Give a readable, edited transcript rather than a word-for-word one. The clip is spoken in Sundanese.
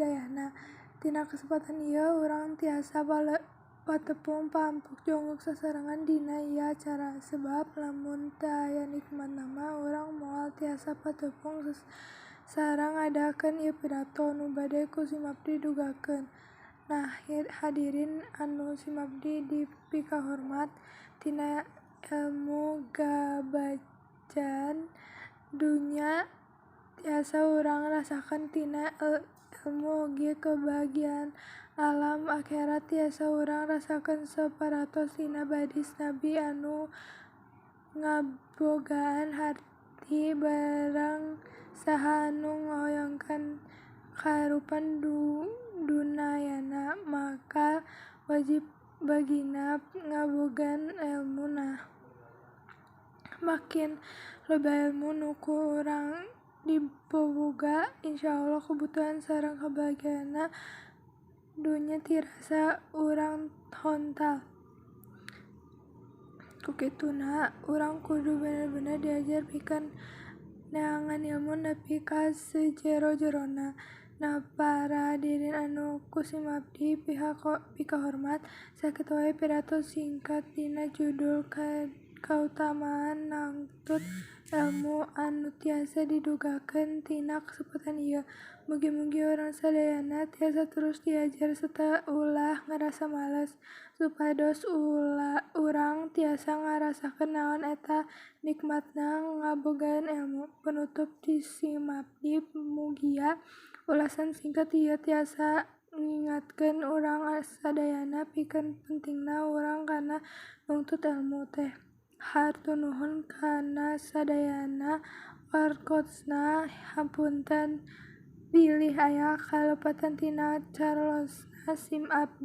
hidayahna. Tina kesempatan ieu urang tiasa patepung paampok jonghok sasarengan dina ieu acara, sebab lamun teu aya nikmatna mah urang moal tiasa patepung sareng ngadakeun ieu pidato nu bade ku simabdi didugakeun. Nah, hadirin anu simabdi dipikahormat, tina elmu kabagjaan dunya tiasa urang rasakeun, tina elmu oge kebahagiaan alam akherat tiasa urang rasakeun sapertos dina hadis nabi anu ngabogaan harti barang saha anu ngahoyong kaharupan dunyana maka wajib bagina ngabogaan elmu. Nah, makin loba elmu nu ku urang diboga, insyaallah kabutuhan sareng kebahagiaan dunya tiasa urang hontal. Kukituna urang kudu bener-bener diajar pikeun neangan ilmu nepi ka sajero-jerona. Nah, para hadirin anu ku simabdi pikahormat, sakitu wae pidato singkat dina judul Kautamaan Nangtut Elmu anu tiasa didugakeun tina kesempatan ieu. Mugi-mugi urang sadayana tiasa terus diajar serta ulah ngarasa males, supados urang tiasa ngarasakeun naon eta nikmatna ngabogaan elmu. Penutup ti simabdi, mugia ulasan singkat ieu tiasa ngingatkeun urang sadayana pikeun pentingna urang kana nungtut elmu teh. Hatur nuhun kana sadayana wartosna, hapunten bilih aya kalepatan tina cariyosna sim abdi.